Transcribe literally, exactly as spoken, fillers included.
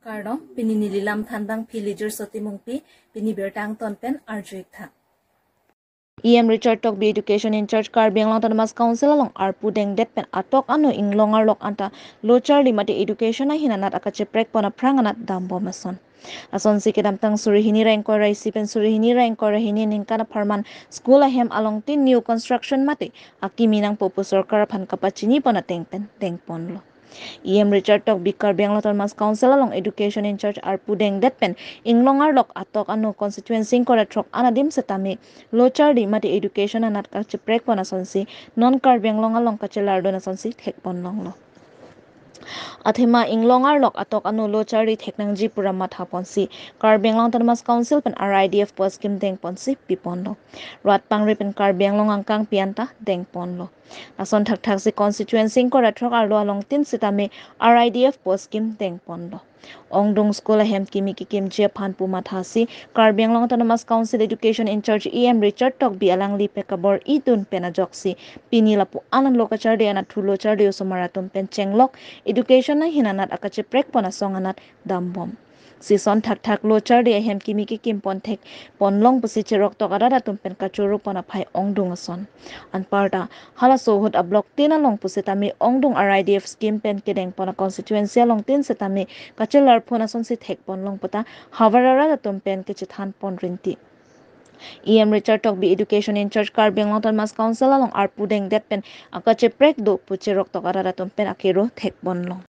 Kardom, pini neli lam thanbangpi Lijir Soti Mungpi, pini birta angton pen arju-ik tha. E M Richard Tokbi, Education in Charge, Karbi Anglong Autonomous Council along arpu dengdet pen atok anu inglong arlok anta lo charli mate education ahin anat akacheprekpon aphrang anat dambom ason. Lasonsi kedamtang suri hini ra ingkoi ra isi pen suri hini ra ingkoi ra hini aningkan apharman school ahem along tin new construction mate akimi nangpo pu sorkar aphan kapachinipon ateng pen dengponlo. E M Richard Tokbi Karbi Anglong Autonomous Council along Education in Charge arpu dengdet pen inglong arlok atok anu constituency ingkoi ra throk an adim setame lo charli mate education anat kacheprekpon asonsi non Karbi Anglong along kachelardun asonsi thekponlonglo. Athema inglong arlok atok anu lo charli theknangji pura mathaponsi Karbi Anglong Autonomous Council pen R I D F pu scheme dengponsi piponlo. Rat pangri pen Karbi Anglong angkangpi anta dengponlo. Lason thakthaksi constituency ingkoi ra throk arlo along tin setame R I D F pu scheme dengponlo. Ongdung school ahem kimi kekimji aphan pu mathasi Karbi Anglong Autonomous Council Education in Charge E M Richard Tokbi alangli pekabor-idun pen ajoksi pini lapu an lo kacharli anat thu lo charli osomar atum pen chenglok education ahin anat akacheprekpon asong anat dambom. Sison thakthak lo charli ahem kimi kekimpon thekponlong pusi cheroktok arat atum pen kachorupon aphai ongdung ason. Anparta halaso ahut a block tin along pusitame ongdung R I D F scheme pen kedengpon a constituency along tin setame kachelarpon asonsi thekponlong puta havar arat atum pen kechethanpon rinti. E M Richard Tokbi Education in Charge Karbi Anglong Autonomous Council along arpu dengdet pen akacheprek do pu cheroktok arat atum pen akero thekponlong.